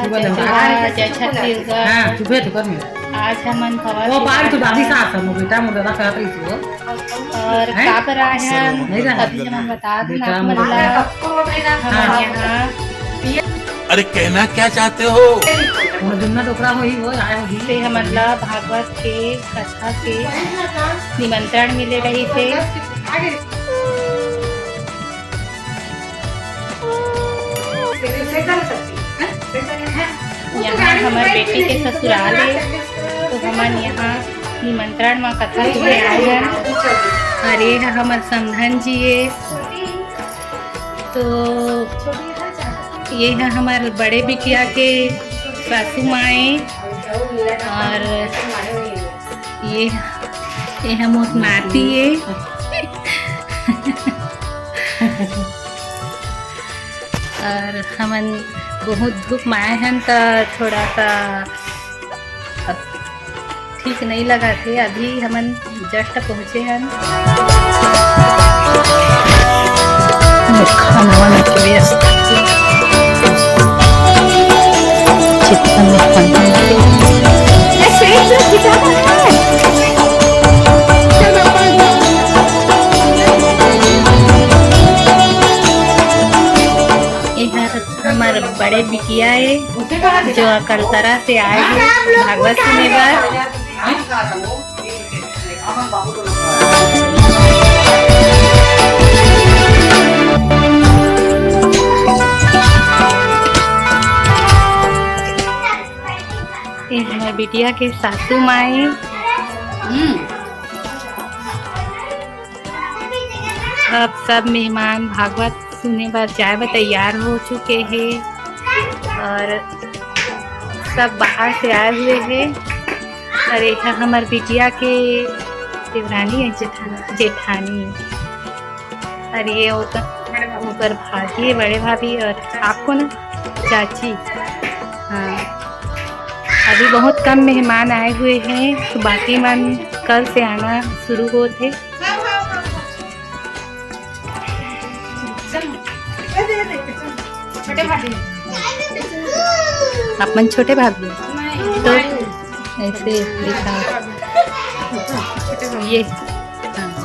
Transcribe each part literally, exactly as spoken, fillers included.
जय जोहार, जय छत्तीसगढ़। हाँ, चुपे तो कर मेरा। आज हमन भवा वो पार तो दादी सास हम बेटा मोर दादा साथ रही थी वो। और हैं? का पर आए हैं? नहीं रहा। अभी हमन बता दें बेटा आप मोर मन ला। दादा। हमन हाँ। यहाँ अरे कहना क्या चाहते हो? वो जुन्ना डोकरा होही, वो आए होही। से हमन ला भागवत के कथा के निमंत्रण मिले रहिस हे। यहाँ हमर बेटी के ससुराल हे, तो हमन यहाँ निमंत्रण म कथा सुने आए हन। अरे, ये ह हमर समधन जी हे, तो ये ह हमर बड़े बिटिया के सासू माँ हे, और ये, ये ह मोर नाती हे। और हमन बहुत धूप म आए हन, त थोड़ा सा अब ठीक नहीं लगा थे। अभी हमन just पहुँचे हन। खाना वाना के व्यस्त। चिकन में खाना। ये हर हमर बड़े बिटिया हे, जो अकलतरा से आए हे भागवत सुने बर। ये हमर बिटिया के सासू माँ हे। अब सब मेहमान भागवत सुने बर जाए बर तैयार हो चुके हे और सब बाहर से आए हुए हे। और एक हमर बिटिया के देवरानी हे, जेठा-, जेठानी। और ये ओकर, ओकर भाभी हे, बड़े भाभी, और आपको ना चाची। हाँ, अभी बहुत कम मेहमान आए हुए हैं, तो बाकी मन कल से आना शुरू होत हे। छोटे भाभी। आप मन छोटे भाभी? नहीं। तो ऐसे दिखा। छोटे भाभी। ये। हाँ।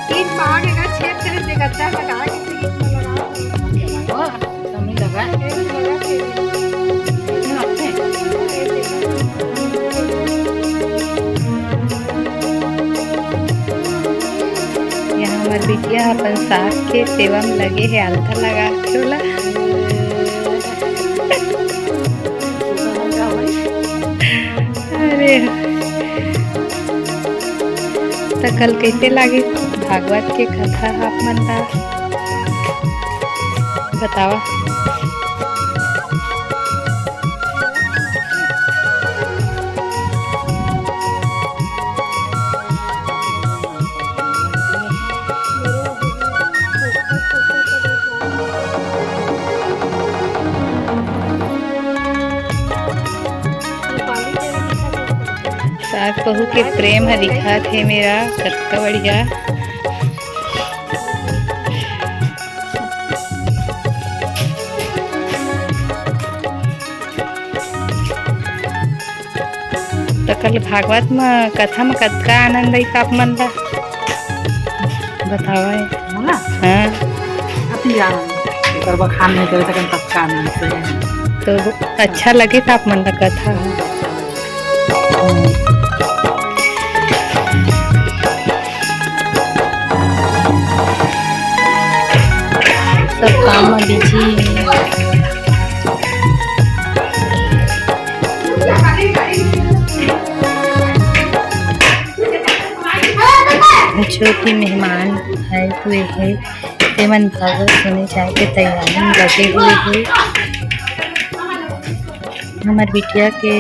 तीन भाग एकर छेद करे से गद्दा हटा के सीट में लगा। वाह, समय लगा। लगा के। यहाँ हमर बिटिया अपन सास के सेवा में लगे हे, आलता लगा के ओला। अरे, त कल कैसे लागे भागवत के कथा आप मन ला बतावा। सास बहू के प्रेम ह दिखात हे मेरा, कतका बढ़िया। त कल भागवत म, कथा म कतका आनंद आइस आप मन ला? बतावा। मोला? हाँ। अति आनंद। एकर बखान नहीं करे सकन, ततका आनंद से। तो अच्छा लगे त आप मन ला कथा? सब काम में बिजी हे। जो कि मेहमान आए हुए हे, तेमन भजन सुने जाए के तैयारी में लगे हुए हे। हमर बिटिया के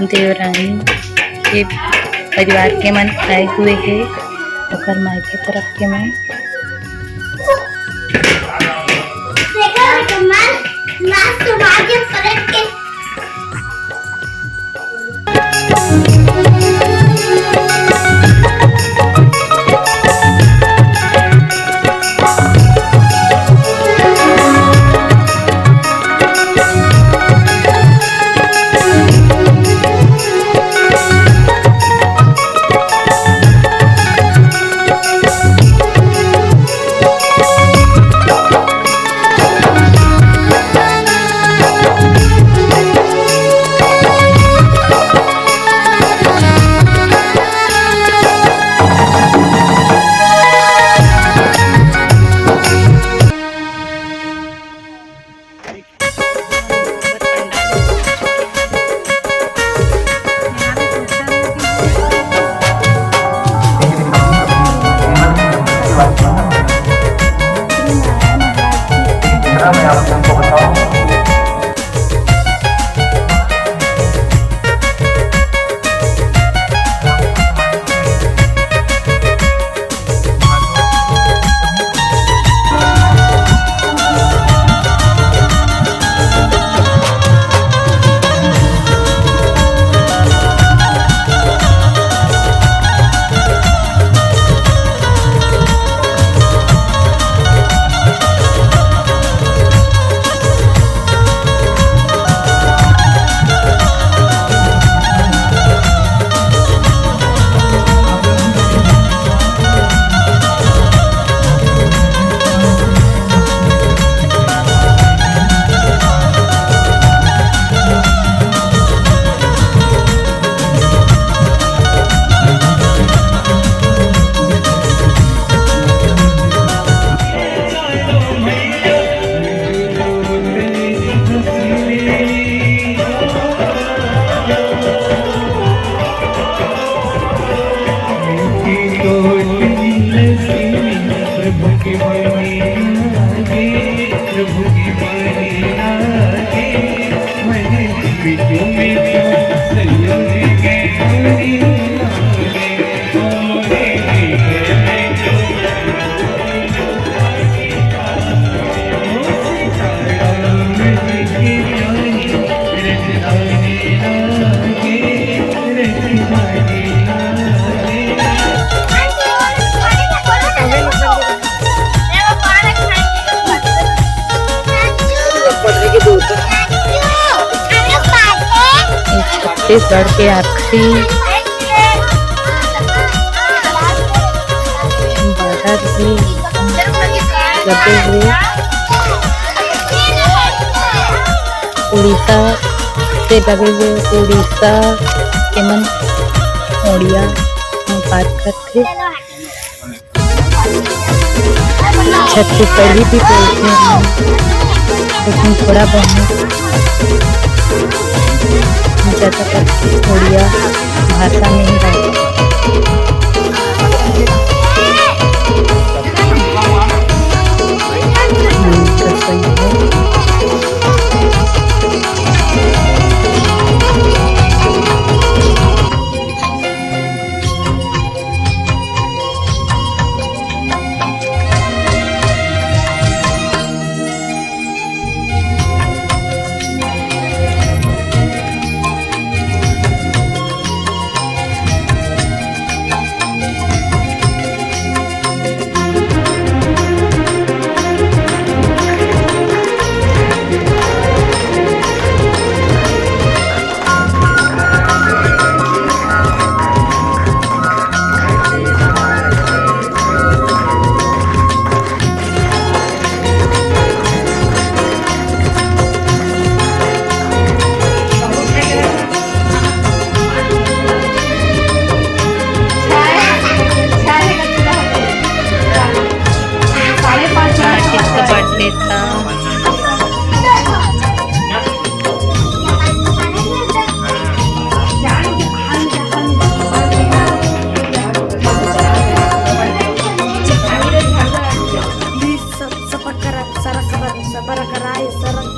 देवरानी के परिवार के मन आए हुए हे, ओकर मायके तरफ के मन। छत्तीसगढ़ के आखिरी बॉर्डर भी लगे हुए उड़ीसा से लगे हुए, उड़ीसा के मन ओड़िया में बात करथे। छत्तीसगढ़ी भी बोलथे, लेकिन थोड़ा बहुत, ज़्यादातर उड़िया भाषा में ही बात। हम्म, तो सही है। Sara kara, sabara karai, sara